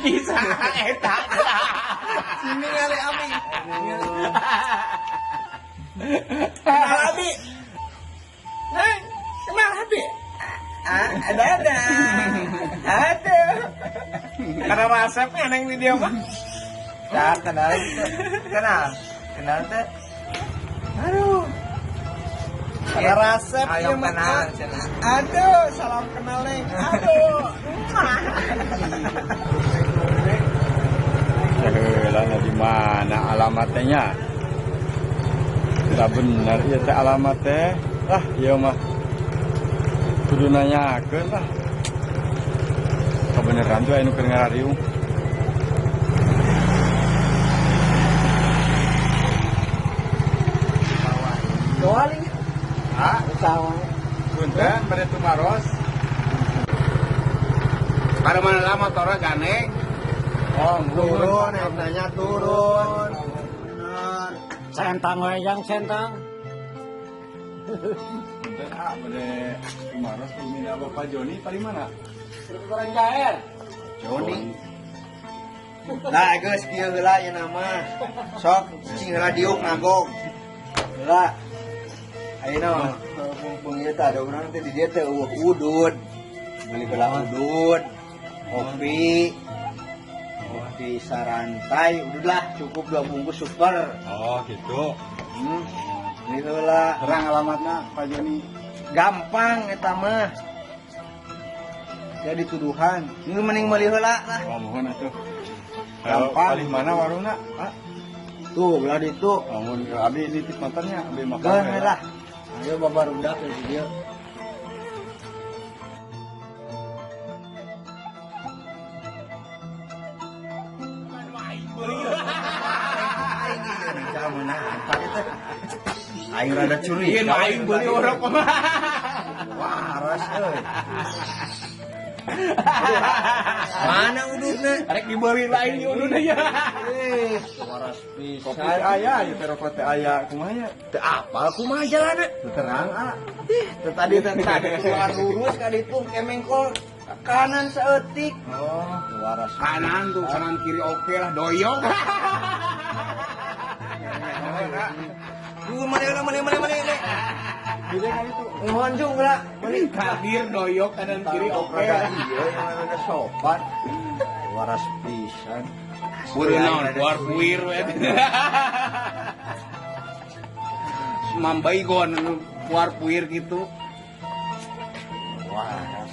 Bisa eta. Sini kali abi. Kenal abi. Neng, kenal abi. Ah, ada. Ada. Karena resepnya neng di dia mah. Nah, kenal itu. Kenal. Kenal teh. Aduh. Karena resep ayo kenal. Aduh, salam kenal neng. Aduh. Lah di mana alamatnya? Tidak benar ieu teh alamat teh. Ah, ieu mah kudu nanyakeun lah. Kebeneran tuh anu keur ngarariung. Soalnya Ah, sawah. punten bade tumaros. Pada mana lah motornya gandeng. Oh, Turun, nanya turun. Bener. Centang we yang centang. Punten ah bade tumaros pimina Bapak Joni paling mana? Goreng jahe. Joni. Nah, geus kieu heula ieu nama. Sok cing heula diuk nagog. Heula. Ayeuna mumpung ieu teh ada urang teh di dieu teh eueuh udud. Meuli heula udud, kopi, kopi sarantai, udud lah cukup 2 bungkus super. Oh, gitu. Beli heula. Terang alamatna Pak Joni. Gampang eta mah. Jadi tuduhan. Ini mending meuli heula lah. Oh, mohon atuh. Gampang. Paling mana warungna? Pak? Tuh, belah ditu. Oh, mun abi nitip motornya, abi makan. Geus lah. Ayo babarudak di dieu. Aing rada curiga. Ieu aing beuli urang mah. Waras euy. Mana ududna? Arek dibeli lain ieu ududna ya. Waras pisan. Kopi teh aya, ieu teh rokok teh aya, kumaha nya? Teu apal kumaha jalanna? Teu terang ah. Teu tadi teh tadi keluar lurus ka ditu kemengkol ke kanan saeutik. Oh, waras. Kanan tuh, kanan kiri oke lah doyok. Duh, mana mana mana mana mana. Gede kali itu. Mohon jung lah. Beli Kadir doyok kanan kiri oke. Iya, yang mana sopan. Waras pisan. Buru naon, buar puir we. Mambai gon buar puir gitu. Waras.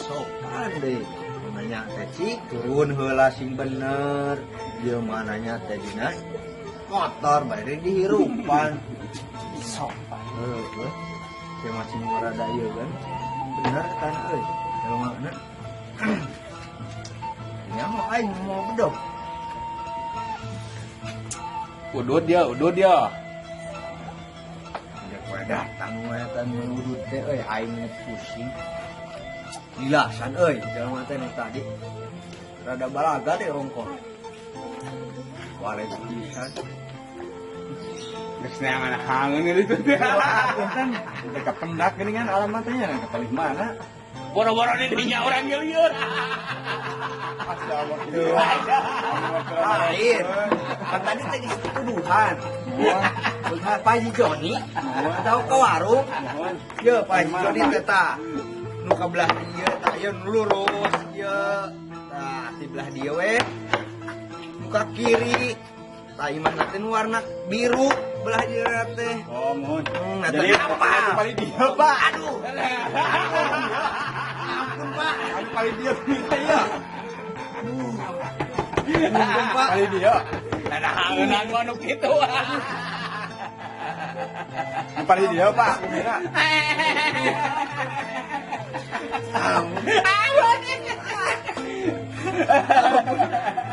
Sopan deh. Nanya teh cik turun heula sing bener. Ieu mananya teh dina kotor bae dihirupan. Sopan. Heuh. Teh masih rada ieu kan. Bener kan euy. Jelema na. Nya mau aing mau bedog. Udud dia, udud dia. Ya kowe datang we tan udud teh euy aing pusing. Dilasan euy jelema teh nu tadi. Rada balaga deh ongkoh. Walet pisan. Geus neangan hangeun itu teh. Punten, teh kapendak geuningan alamatnya ka paling mana? Boro-boro di dinya urang lieur. Lain. Kan tadi teh geus tuduhan. Bukan Pak Haji Joni atau ke warung. Ye Pak Haji Joni teh tah. Nu ka belah dieu tah ieu nu lurus ieu. Tah di belah dieu we. Nu ka kiri. Tah imahna teh nu warna biru belah dieu teh. Oh, mohon. Nah, Jadi apa? Paling dia, Pak. Aduh. Ampun, Pak. Anu paling dia ya. Ampun, Pak. Paling dia. Ada hangeun anu kitu. Anu paling dia, Pak. Kumina.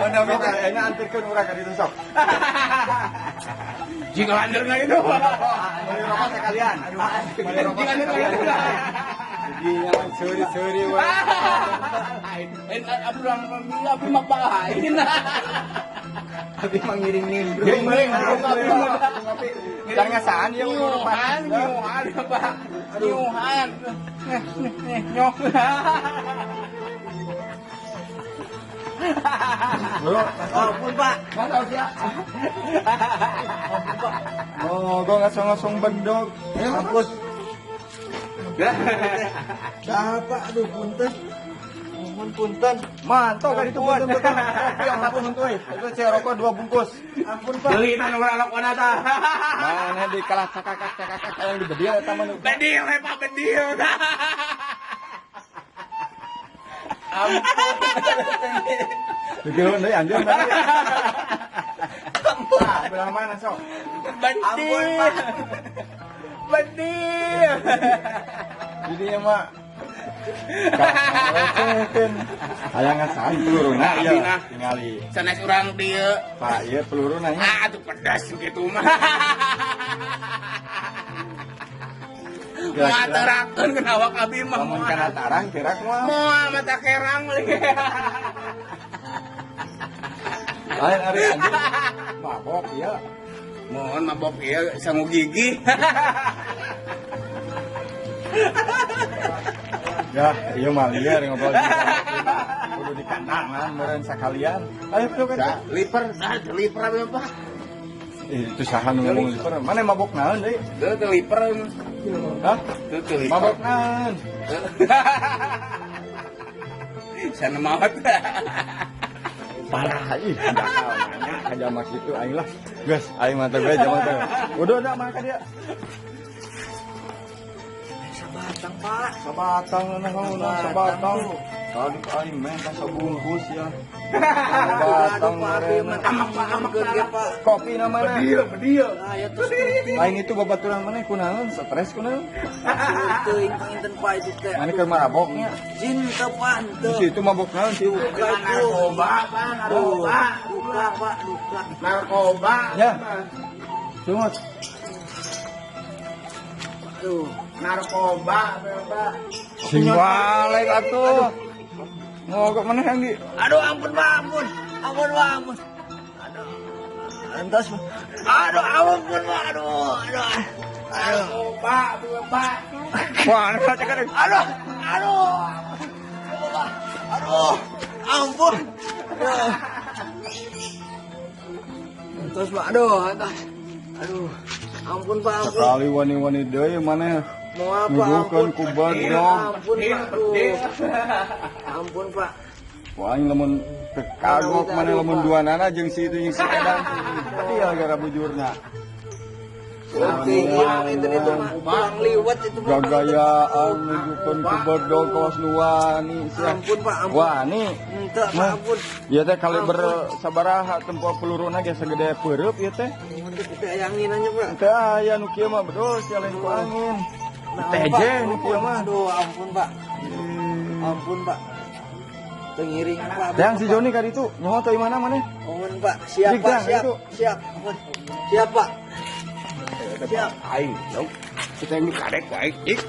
Mana minta enak anterkeun urang ka ditu sok. Jika landerna itu. Beli rokok sekalian. Beli rokok sekalian. Jadi yang seuri-seuri we. Lain abdi abdi mah lain. Abi mah ngiring-ngiring. Ngiring-ngiring. Jangan ngasaan ieu nyuhan, nyuhan Pak. Nyuhan. Nyok. Ampun Pak. Mantap ya. Oh, gua ngasong-ngasong bedog. Ampun. Dah Pak, aduh punten. Mohon punten. Mantap kan itu punten betul. Kopi yang satu huntuy. Itu saya rokok 2 bungkus. Ampun Pak. Beli tan urang lokona tah. Mana di kalah cakakak-cakakak yang di bedil eta mah. Bedil we Pak, bedil. Ampun. Dikeun deui anjeun. Ampun. Belah mana sok? Ampun Pak. Bedil. Jadi mah kalah hayang ngasaan peluruna ieu tingali. Sanes urang dieu. Pak, ieu peluruna nya. Ah, atuh pedas kitu mah. Moal terakeun kana awak abi mah. Lamun kana tarang terak moal. Moal mata kerang meuli. Lain ari anjing. Mabok ieu. Mohon mabok ieu sangu gigi. Ya, ieu mah liar ngobrol. Kudu di kandangan meureun sakalian. Ayo tuh kan. Liper, nah liper abi Pak. Itu saha nu ngomong liper? Mana mabok naon deui? Teu liper. Hah? Teu liper. Mabok naon? Sana maot. Parah ih, jakal nanya ka jama kitu aing lah. Geus, aing mah teh jama teh. Udah udah mah ka dia. Sabatang Pak. Sabatang naon sabatang. Tadi aing menta sabungkus ya. Sabatang meureun. Amak Pak. Kopi namana. Bedil, bedil. Nah, ya terus lain itu babaturan maneh kunaon, stres kunaon. Teuing panginten Pak itu teh. Mane keur maboknya. Jin teu Pak henteu. Si itu mabok naon sih? Narkoba, Pak, narkoba. Luka Pak, luka. Narkoba. Ya. Sungut. Aduh, narkoba, Pak. Sing balik atuh. Ngogok maneh yang di. Aduh, ampun Pak, ampun. Ampun Pak, ampun. Aduh. Entos Pak. Aduh, ampun Pak, aduh, aduh. Narkoba, Pak. Wah, ana cek. Aduh, aduh. Aduh, ampun. Entos Pak, aduh, entos. Aduh. Ampun Pak, ampun. Sekali wani-wani deui maneh. Mau apa? Ampun ku bedog. Ampun Pak. Aduh. Ampun Pak. Wah, aing lamun kagok maneh lamun duanana jeung si itu jeung si Edang. Tadi ya gara bujurna. Itu mah kurang liwat itu mah. Gagayaan nujukeun ku bedog kawas nu wani sia. Ampun Pak, ampun. Wani. Henteu Pak, ampun. Ieu teh kaliber sabaraha tempo peluruna ge sagede peureub ieu teh. Teu aya angin nya Pak. Teu aya nu kieu mah bedol sia lain ku angin. TJ nu kieu mah. Aduh, ampun Pak. Ampun Pak. Teu ngiring Pak. Yang si Joni ka ditu nyaho teh imana maneh? Ampun Pak, siap Pak, siap. Siap. Ampun. Siap Pak. Siap. Aing, dong. Kita yang kadek wae. Ih.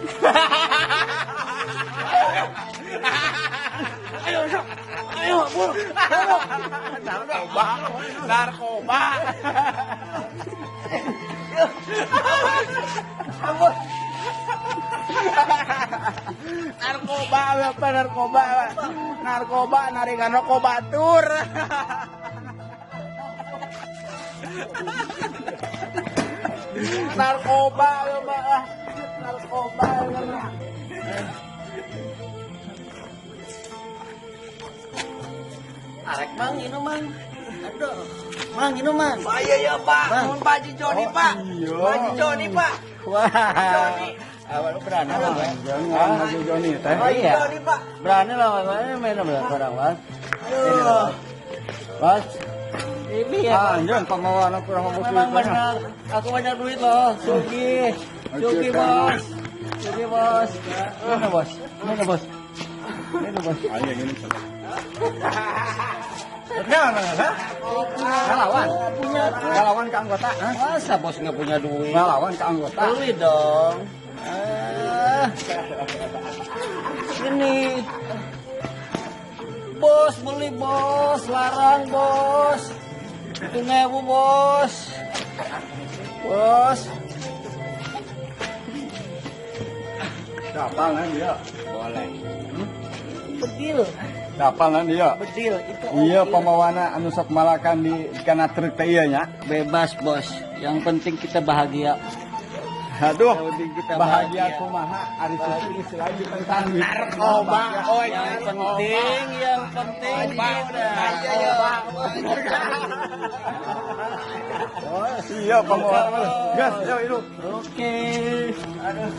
Ayo, sok. Ayo, buru. Narkoba. Narkoba. Ampun. Narkoba apa narkoba? Narkoba narikan rokok batur. Narkoba Pak. Narkoba. Arek mang ini mang. Aduh. Mang ini mang. Bahaya ya Pak. Mun Pak Haji Joni Pak. Pak Haji Joni Pak. Wah. Joni. Awal berani lah. Haji Joni teh. Iya. Joni Pak. Berani lah main orang Mas. Aduh. Mas. Ini ya. Anjir, pamawan aku kurang mabuk. Memang benar. Aku banyak duit loh. Sugi. Sugi bos. Sugi bos. Mana bos? Mana bos? Mana bos? Ayo gini. Ngelawan. Ngelawan ke anggota. Masa bos nggak punya duit? Ngelawan ke anggota. Duit dong. Iya. Sini. Bos, beli bos, larang bos. 7.000 bos. Bos. Kapal kan dia. Boleh. Bedil, Kapal kan dia. bedil itu. Iya pamawana anu sok malakan di kana truk teh ieu nya. Bebas bos. Yang penting kita bahagia. Aduh, Yang penting kita bahagia bahagia. kumaha ari susu geus lagi tentang Narkoba. Oh, Yang penting udah. Iya, Iya pamawana. Gas, yo hidup. Oke. Aduh.